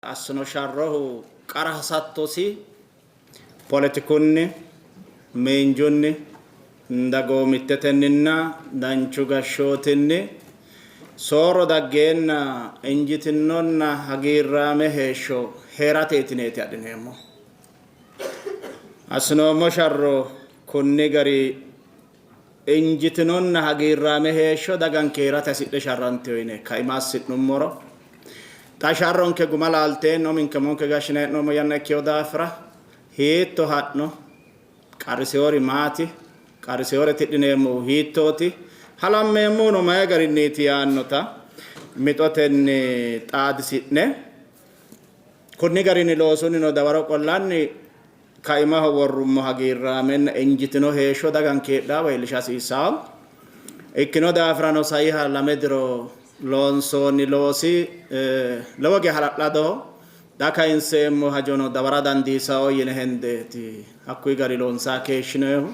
Assino sharrohu qara hasattosi poletikunni, miinjunni, dagoomittetenninna danchu gashshootinni soorro daggeenna injitinonna hagiirraame heeshsho hee'rateeti yineeti adhineemmohu. Assinoommo sharro konni gari injitinonna hagiirraame heeshsho daganke hee'rate hasidhe sharrantino yine kaima assi'nummoro, xa sharronke guma laalteenna uminke umonke gashshine hee'noommo yanna ikkino daafira hiitto ha'no, qarrisewori maati, qarrisewore tidhineemmohu hiittooti, halammeemmohuno mayi garinniiti yaannota mixotenni xaadisi'ne konni garinni loosunnino dawaro qollanni Kaimaho worrummo hagiirraamenna injitino heeshsho daganke heedhaawa iillisha hasiissanno. Ikkino daafirano saiha lame diro loonsoonni loosi lowo geya hala'ladoho. Xa kayinseemmo hajono dawara dandiisanno yine hendeeti hakkuyi gari loonsanni keeshshinoyihu.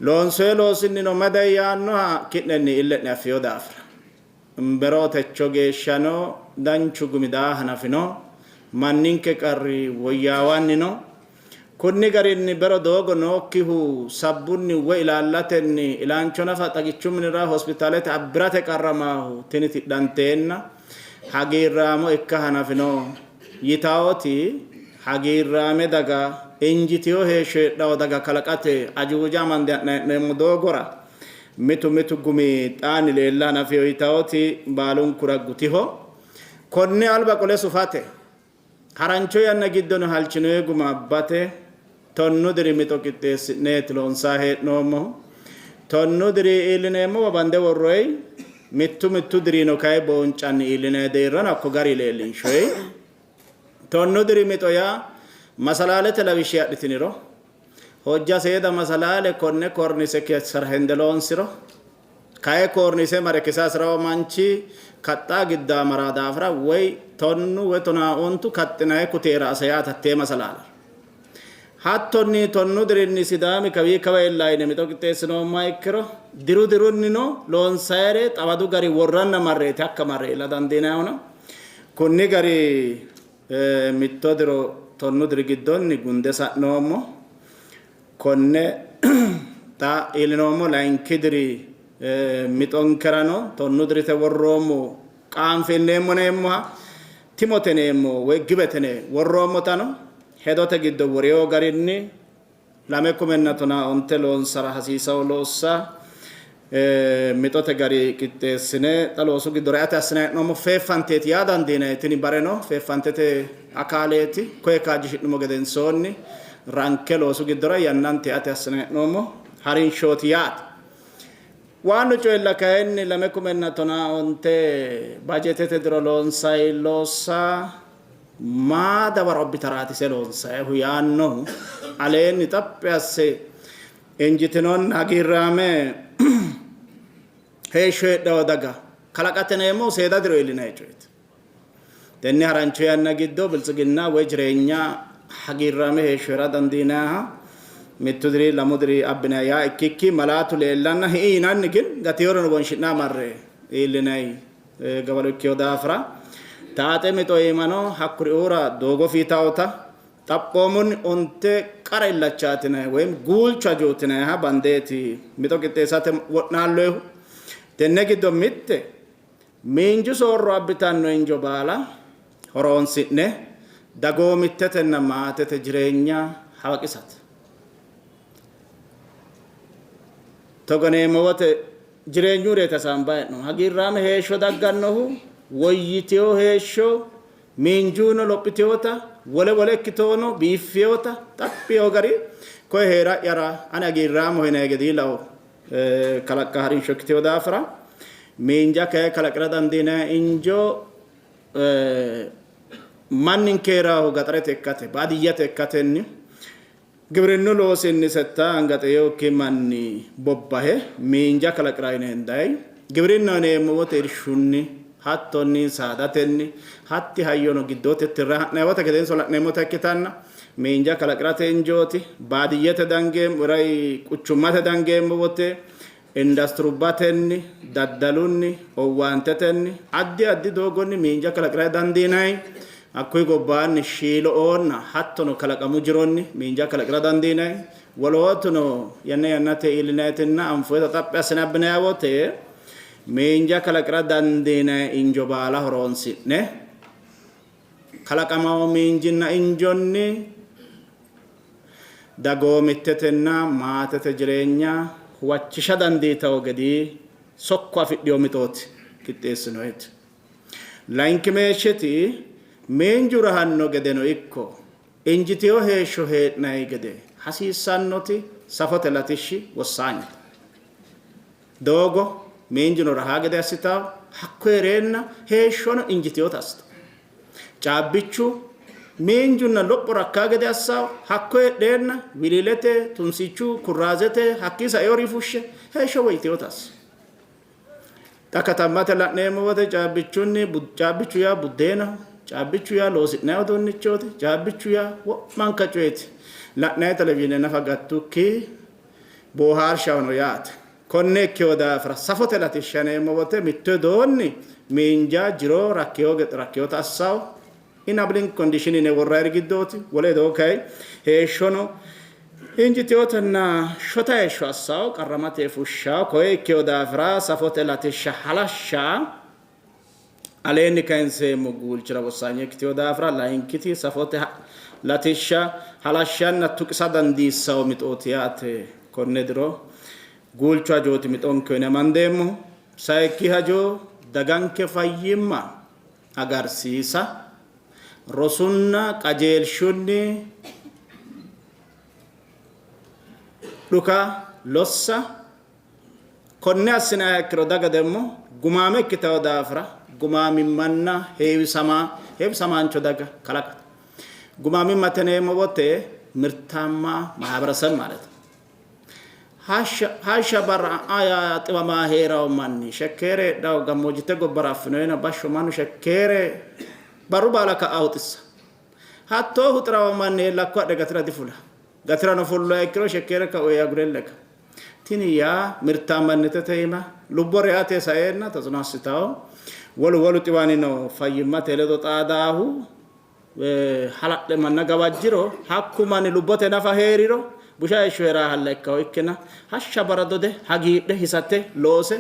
Loonsoyi loosinnino mayi dayi yaannoha ki'nenni ille'ne affino daafira. Bero techo geeshshano danchu gumi daa hanafino. Manninke qarri woyyaawanni no. Kunni garinni bero doogo nookkihu sabbunni woy ilaallatenni ilaancho nafa xagichu minira hospitaalete abbi'rate qarramaahu tini tidhanteenna hagiirraamo ikka hanafino yitaoti hagiirraame daga injitino heeshsho heedhanno daga kalaqate ajuuja amande ha'nanni hee'noommo doogora Mitu mitu gumi xaanni leella hanafino yitawoti baalunkura gutiho. Konni alba qole sufate harancho yanna giddono halchinoyi guma abbate tonnu diri mixo qixxeessi'neeti loonsanni hee'noommohu. Tonnu diri iillineemmowa bande worroyi, mittu mittu dirino kayi booncanni iillinanni deerrano hakko garinni leellinshoyi. Tonnu diri mixo yaa masalaalete lawishshi adhitiniro Hojja seeda masalaale konne kornise kissara hende loonsiro, kayi kornise mare kisa hasi'rawo manchi kaxxa giddaamara daafira woy tonnu woy tonaaontu kaxxinayi kuteera asa yaate hattee masalaale. Hattonni tonnu dirinni Sidaami kawii kawa iilla yine mixo qixxeessinoommoha ikkiro, diru dirunnino loonsayire xawadu gari worranna marreeti hakka marre iilla dandiinayihuna. Kunni gari Mitto diro tonnu diri giddonni gunde sa'noommo. Konne xa iillinoommo layinki diri mixonkerano tonnu dirite worroommo qaanfe iilleemmo yineemmoha timote yineemmo woy gibete yine worroommotano hedote giddo worino garinni 2015 loonsara hasiisanno loossa mixote gari qixxeessine xa loosu giddora eate assinanni hee'noommo. Feeffanteeti yaa dandiinanni. Tini bareno feeffantete akaaleeti. Koye kaajjishi'nummo gedensoonni ranke loosu giddora yannante eate assinanni hee'noommo harinshooti yaate. Waannu coyilla kayinni 2015 bajetete diro loonsanni loossa Maa dawaro abbitaraati ise loonsayihu yaannohu aleenni xaphi asse injitinonna hagiirraame heeshsho heedhanno daga kalaqate yineemmohu seeda diro iillinanni coyeeti. Tenne harancho yanna giddo biltsiginna woy jireenya hagiirraame heeshsho hee'ra dandiinanniha mittu diri lamu diri abbinanni yaa ikkikki malaatu leellanna hi'i yinanni gin gateworeno wonshi'nanni marre iillinanni gawalo ikkino daafira taaxe mixo iimano hakkuriuura doogo fiitawota xaphoomunni onte qara illachaati yinanni woyim guulcho hajooti yinanniha bandeeti mixo qixxeessate wo'naalloyihu. Tenne giddo mitte miinju soorro abbitanno injo baala horoonsi'ne dagoomittetenna maatete jireenya hawaqisate. Togo yineemmo wote Jireenyureeti hasaambanni hee'noommo. Hagiirraame heeshsho daggannohu woyyitino heeshsho, miinjuno lophitinota, wole wole ikkitono biiffinota xaphi yino gari koye hee'ra'yara ani hagiirraamoho yinanni gedii lao kalaqqa harinsho ikkitino daafira miinja kayi kalaqi'ra dandiinanni injo manninke hee'rahu gaxarete ikkate baadiyyete ikkatenni Gibirinnu loosinni settaa anga xeinokki manni bobbahe miinja kalaqi'ra yine hendanni. Gibirinnaho yineemmo wote irshunni, hattonni saadatenni, hatti hayyono giddoo tittirre ha'nanni wote gedenso la'neemmota ikkitanna miinja kalaqi'rate injooti. Baadiyyete dangeemmo, quchummate dangeemmo wote industirubbatenni, daddalunni, owaantetenni, addi addi doogonni miinja kalaqi'ra dandiinanni. Hakkuyi gobbaanni shiilo''oonna hattono kalaqamu jironni miinja kalaqi'ra dandiinanni. Wolootuno yanna yannate iillinaytinna anfoyita xaphi assine abbinanni wote miinja kalaqi'ra dandiinanni injo baala horoonsi'ne kalaqamaho miinjinna injonni dagoomittetenna maatete jireenya huwachisha dandiitawo gedii sokko afidhino mixooti qixxeessinoyiti. Layinkimeeshshiti miinju rahanno gedeno ikko injitino heeshsho hee'nanni gede hasiissannoti safote latishshi wossaanyete. Doogo miinjuno rahaa gede assitanno, hakko hee'reenna heeshshono injitinota assitanno. Caabbichu miinjunna lopho rakkaa gede assanno, hakko heedheenna wiliilete, tunsichu, kurraazete hakkii saeori fushshe heeshsho woyyitinota assanno. Xa katammate la'neemmo wote caabbichunni caabbichu yaa buddeenaho, caabbichu yaa loosi'nanni uduunnichooti, caabbichu yaa wo'manka coyeeti. La'nanni televizhiine nafa gattukki boohaarshahono yaate. Konne ikkino daafira safote latishsha yineemmo wote mittu widoonni miinja jiro rakkinota assanno enabling condition yine worranniri giddooti. Wole widoo kayi heeshshono injitinotanna shota heeshsho assanno, qarramate fushshanno. Koye ikkino daafira safote latishsha halashsha aleenni kayinseemmo guulchira wossaanye ikkitino daafira layinkiti safote latishsha halashshanna tuqisa dandiissanno mixooti yaate. Konne diro guulchu hajooti mixonke yine amandeemmohu. Sayikki hajo daganke fayyimma agarsiisa, rosunna qajeelshunni dhuka lossa, konne assinanniha ikkiro daga demmo gumaame ikkitanno daafira gumaamimmanna heewisama heewisamaancho daga kalaqate. Gumaamimmate yineemmo wote mirtaamma mahabereseb ማለት ነው። Hashsha barra aya xiwamaa hee'rawo manni shekkeere heedhawo gammoojjitte gobbara affinoyina bashsho mannu shekkeere barru baala ka'a huxissa. Hattoo huxirawo manni heellakko adhe gatira difula. Gatirano fulloha ikkiro shekkeere ka'u yee agurelle ka. Tini yaa mirtaammannitete iima lubbo reyate saeenna tatsino assitawo. Wolu wolu xiwanino fayyimmate ledo xaadaahu hala'le manna gawajjiro, hakku manni lubbote nafa hee'riro busha heeshsho hee'raahalla ikkawo. Ikkina hashsha barra dode hagiidhe hisate loose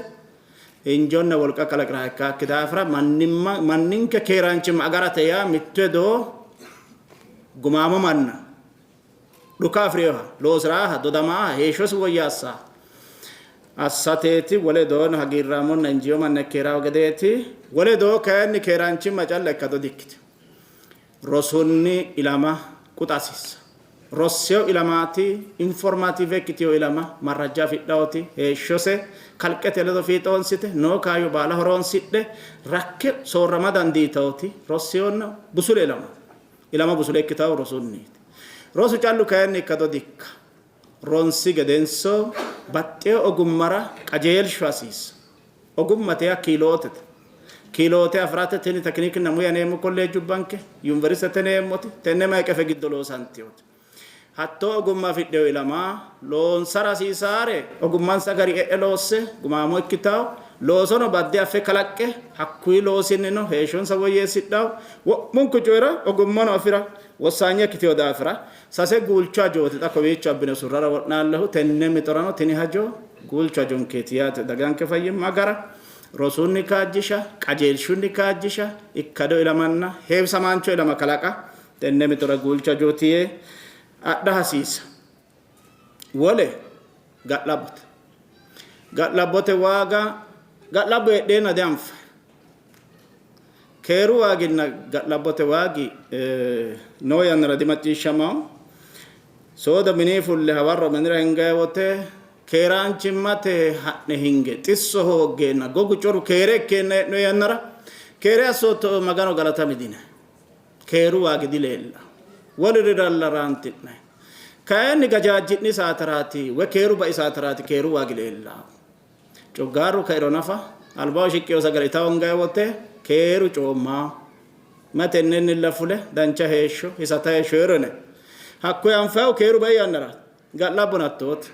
injonna wolqa kalaqiraha ikkaakki daafira mannimma manninke keeraanchimma agarate yaa mittu hedo gumaamo manna dhuka afi'rinoha loosi'raaha dodamaaha heeshshosi woyyaassaha assateeti. Wole doono hagiirraamonna injiino manna ikke hee'rawo gedeeti. Wole doo kayinni keeraanchimma calla ikkado dikkitino. Rosunni ilama quxa hasiissa. Rossino ilamaati, informative ikkitino ilama, marrajja afidhawoti, heeshshose kalqete ledo fiixoonsite, noo kaayyo baala horoonsidhe rakke soorrama dandiitawoti rossinonna busule ilama. Ilama busule ikkitawo rosunniiti. Rosu callu kayinni ikkado dikka. Ronsi gedenso baxxeewo ogummara qajeelshu hasiissa. Ogummate yaa kiilootete. Kiiloote afi'rate tini tekinikinna muya yineemmo kolleejjubbanke, yuniversitete yineemmoti tenne maiqefe giddo loosantinote. Hattoo ogumma afidhino ilama loonsara hasiisaare ogummansa gari e'e loosse gumaamo ikkitanno, loosono badde affe kalaqqe hakkuyi loosinnino heeshshonsa woyyeessidhanno. Wo'munku coyira ogummano afi'ra wossaanye ikkitino daafira sase guulcho hajooti xa kowiicho abbine usurrara wo'naallehu. Tenne mixorano tini hajo guulcho hajonkeeti yaate. Daganke fayyimma agara, rosunni kaajjisha, qajeelshunni kaajjisha, ikkado ilamanna heewisamaancho ilama kalaqa tenne mixora guulcho hajooti yee adha hasiisa. Wole ga'labbote. Ga'labbote waaga ga'labbo heedheenna dianfanni. Keeru waaginna ga'labbote waagi noo yannara dimacciishshamanno. Soodo mini fulle hawarro minira hingayi wote keeraanchimmate ha'ne hinge xisso hooggeenna gogu coru keere ikkeenna hee'noyi yannara keere assootto Magano galatami dinayi. Keeru waagi dileellanno. Woluriralla raanti'nayi. Kayinni gajaajji'ni saateraati woy keeru bai saateraati keeru waagi leellanno. Coggaarru kairo nafa albaho shiqqino sagale ita hoonganni wote keeru coommanno. Mayi tennennilla fule dancha heeshsho hisata heeshsho hee'ro yinanni. Hakkoye anfannihu keeru bai yannaraati. Ga'labbono hattooti.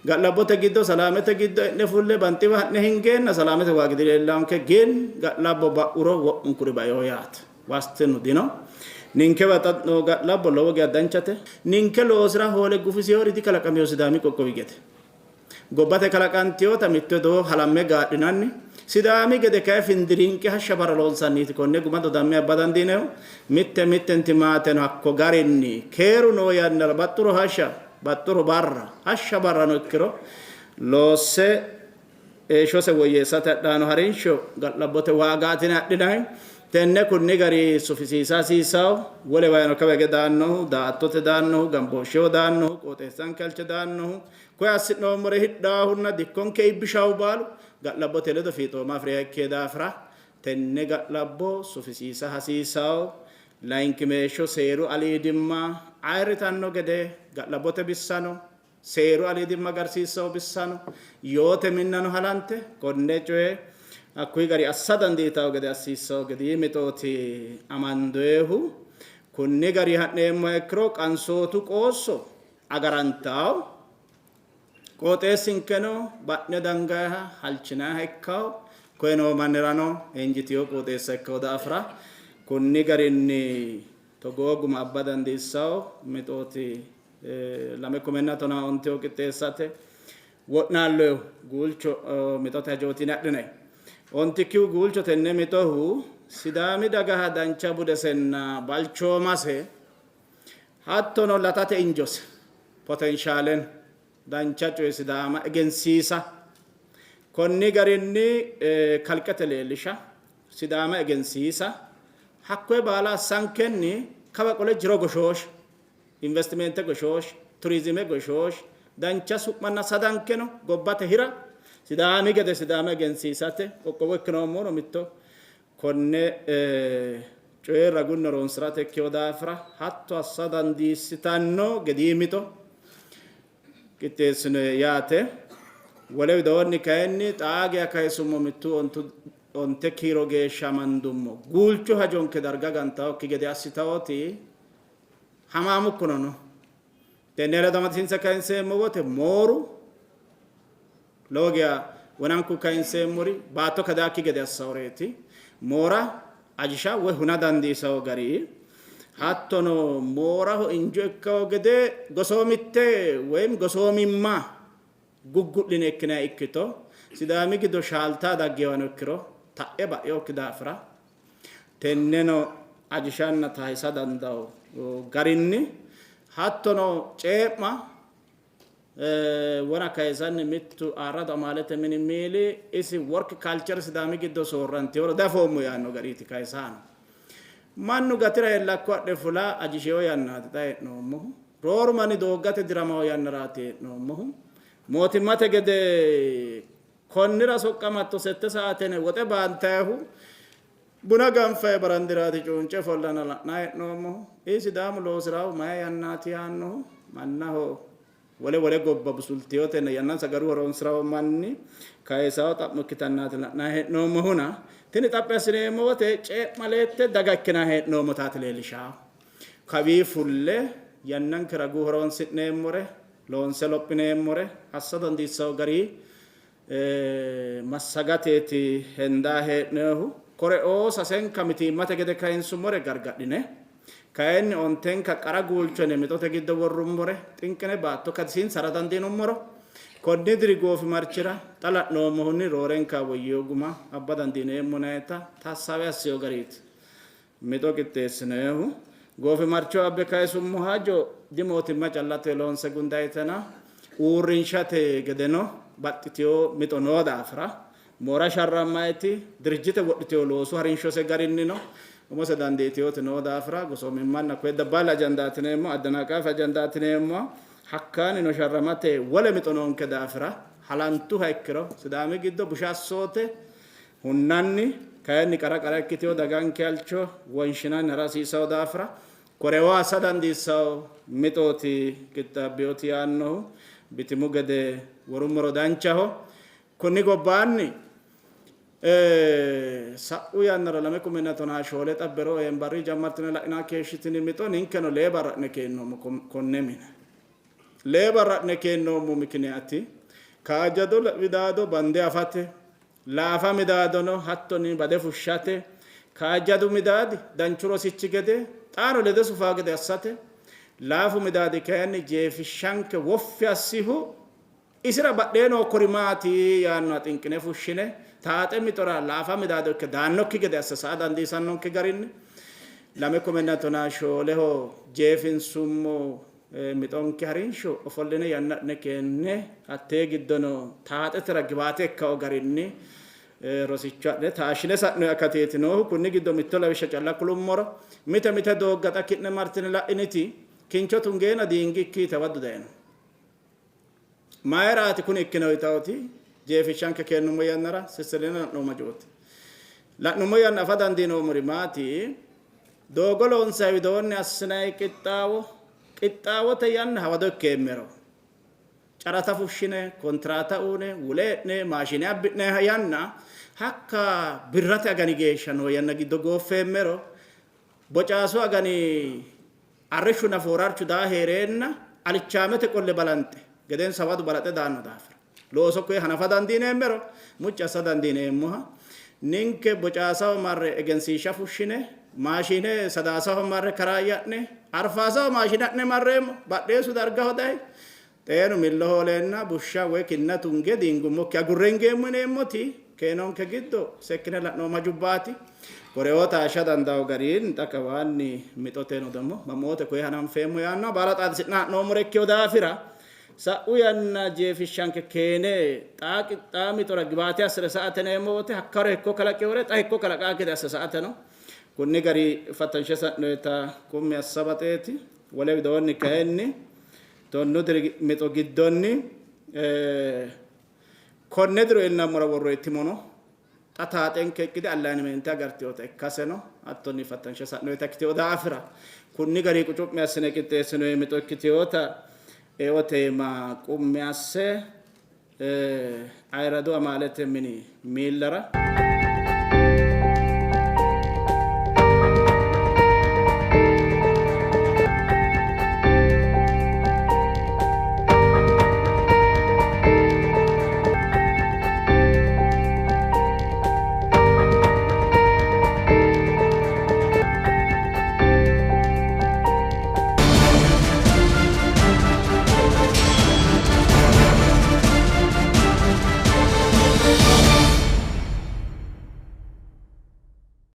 Ga'labbote giddo salaamete giddo e'ne fulle banxiwa ha'ne hingeenna salaamete waagi dileellannonke, gin ga'labbo ba'uro wo'munkuri baino yaate. Waastinnu dino. Ninkewa xa noo ga'labbo lowo geya danchate. Ninke loosira hoole gufisinori dikalaqamino Sidaami qoqqowi gede. Gobbate kalaqantinota mitto hedo halamme gaadhinanni Sidaami gede kayi findirinqe hashsha barra loonsanniiti konne guma dodamme abba dandiinehu. Mitte mittenti maateno hakko garinni keeru noo yannara baxxuro hashsha baxxuro barra hashsha barrano ikkiro loosse heeshshose woyyeessate hadhanno harinsho ga'labbote waagaati yine adhinanni. Tenne kunni gari sufisiisa hasiissanno. Wole wayino kawa hige daannohu, daa''attote daannohu, gambooshsheho daannohu, qooxeessanke halche daannohu, koye assi'noommore hidhaahunna dikkonke iibbishaahu baalu ga'labbote ledo fiixooma afi'riha ikkino daafira tenne ga'labbo sufisiisa hasiissanno. Layinkimeeshsho seeru aliidimma ayirritanno gede ga'labbote bissano Seeru aliidimma agarsiissanno bissano, yoote minnano halante konne coye hakkuyi gari assa dandiitanno gede assiissanno gedii mixooti amandoyehu. Kunni gari ha'neemmoha ikkiro qansootu qoosso agarantanno, qooxeessinkeno ba'ne dangayiha halchinanniha ikkanno, koye noo mannirano injitino qooxeessa ikkino daafira kunni garinni togoo guma abba dandiissanno mixooti 2015 qixxeessate wo'naallohu guulcho mixote hajooti yine adhinanni. Ontikkihu guulcho tenne mixohu Sidaami dagaha dancha budesenna balchoomase hattono latate injose potenshaalen dancha coye Sidaama egensiisa konni garinni kalqete leellisha Sidaama egensiisa hakkoye baala assankenni kawa qole jiro goshoosha Investimente goshoosh, turizime goshoosh, dancha su'manna sadankeno gobbate hira, Sidaami gede Sidaama egensiisate qoqqowo ikkinoommohuno mitto konne coye ragunni horonsi'rate ikkino daafira hatto assa dandiissitanno gedii mixo qixxeessinoyi yaate. Wole widoonni kayinni xaa geya kayisummo mittu ontu onte kiiro geeshsha amandummo guulchu hajonke darga gantannokki gede assitawoti Hamaamukkuno no. Tenne ledo amadisiinse kayinseemmo wote mooru lowo geya wonanku kayinseemmori baatto kadaakki gede assaworeeti. Moora ajisha woy huna dandiisawo gari hattono mooraho injo ikkawo gede gosoomitte woyim gosoomimma guggu'line ikkinanni ikkito Sidaami giddo shaaltaa daggewano ikkiro ta'e ba'inokki daafira Tenneno ajishanna taayisa dandawo garinni hattono cee'ma wona kayisanni mittu ayirradu amaalete mini miili isi work culture Sidaami giddo soorrantinoro diafoommo yaanno gariiti kayisaano. Mannu gatira hellakko adhe fula ajisheewo yannaati xa hee'noommohu. Rooru manni dooggate diramawo yannaraati hee'noommohu. Mootimmate gede Konnira soqqamatto sette saatene woxe baantayihu buna ganfayi barandiraati cuunce ofollana la'nayi hee'noommohu. Ii Sidaamu loosirahu mayi yannaati yaannohu mannaho wole wole gobba busultiyotenna yannansa garu horoonsirawo manni kayisawo xa'mo ikkitannaati la'nayi hee'noommohuna tini xaphi assineemmo wote cee'maleette daga ikkinayi hee'noommotaati leellishawo. Kawii fulle yannanke ragu horoonsi'neemmore loonse lophineemmore assa dandiissanno gari massagateeti hendanni hee'noonnihu. Koreoo sasenka mitiimmate gede kayinsummore gargadhine kayinni ontenka qara guulcho yine mixote giddo worrummore xinqine baatto kadisiinsara dandiinummoro konni diri goofimarchira xa la'noommohunni roorenka woyyino guma abba dandiineemmo yinannita taassaawe assino gariiti. Mixo qixxeessinoonnihu. Goofimarcho abbe kayisummo hajo dimootimma callate loonse gundayitena uurrinshate gedeno baxxitino mixo noo daafira moora sharrammayiti dirijjite wodhitino loosu harinshose garinnino umose dandiitinoti noo daafira gosoomimmanna koye dabbaale ajandaati yineemmo, addanaqaafe ajandaati yineemmo, hakkaannino sharramate wole mixo noonke daafira halantuha ikkiro Sidaami giddo busha assoote hunnanni kayinni qara qara ikkitino daganke halcho wonshinanni hara hasiissanno daafira koreoo assa dandiissanno mixooti qixxaabbinoti yaannohu bitimu gede worummoro danchaho. Konni gobbaanni sa'u yannara 2014 xa bero eembarri jammartine la'inanni keeshshitini mixo ninkeno lee barra adhine keennoommo konne mine. Lee barra adhine keennoommo mikiniyaati kaajjado midaado bande afate laafa midaadono hattonni bade fushshate Kaajjadu midaadi danchu rosichi gede xaano lede sufaa gede assate, laafu midaadi kayinni jeefishshanke woffi assihu isira badhee noo kori maati yaannoha xinqine fushshine taaxe mixora laafa midaado ikke daannokki gede assa sa'a dandiisannonke garinni lame kumenna tonaa shooleho jeefinsummo mixonke harinsho ofolline yanna'ne keenne hattee giddono taaxetera giwaate ikkao garinni rosicho adhine taashshine sa'noyi akateeti noohu. Kunni giddo mitto lawishsha calla kulummoro, mite mite doogga xa ki'ne martine la'initi kincho tungeena diingikki yite waddu dayino. Mayiraati kuni ikkinohu yitawoti jeefishshanke keennummo yannara sisseline la'noommo hajooti. La'nummo yanna afa dandiinoommori maati? Doogo loonsayi widoonni assinayi qixxaawo qixxaawote yanna hawado ikkeemmero Carata fushshine, kontiraata uune, wule e'ne, maashine abbi'nanniha yanna hakka birrate agani geeshsha noo yanna giddo gooffeemmero, bocaasu agani arrishshunna foorarchu daa hee'reenna alichaamete qolle balanxe gedenso hawadu balaxe daanno daafira looso koye hanafa dandiineemmero mucci assa dandiineemmoha ninke bocaasaho marre egensiishsha fushshine maashine sadaasaho marre karaayya'ne arfaasaho maashine adhine marreemmo badheessu dargaho dayi Xeenu millo hooleenna bushsha woy kinna tunge diingummokki agurre hingeemmo yineemmoti keenonke giddo seekkine la'noommo hajubbaati. Koreoo taashsha dandaanno garinni xa kawaanni mixoteno demmo mamoote koye hananfeemmo yaannoha baala xaadisi'ne ha'noommore ikkino daafira sa'u yanna jeefishshanke keene xaa qixxaa mixora gibaate assire sa''ate yineemmo wote hakkawaro hekko kalaqinore xa hekko kalaqaakki gede asse sa''ateno kunni gari fattanshe sa'noyita qummi assa baxeeti. Wole widoonni kayinni Tonnu diri mixo giddonni konne diro iilinammora worroonni timono xa taaxenke ikkite allayinimente agartinota ikkaseno hattonni fattansha sa'noyita ikkitino daafira kunni gari qucu'mi assine qixxeessinoonni mixo ikkitinota eote iima qummi asse ayirradu amaalete mini miillara.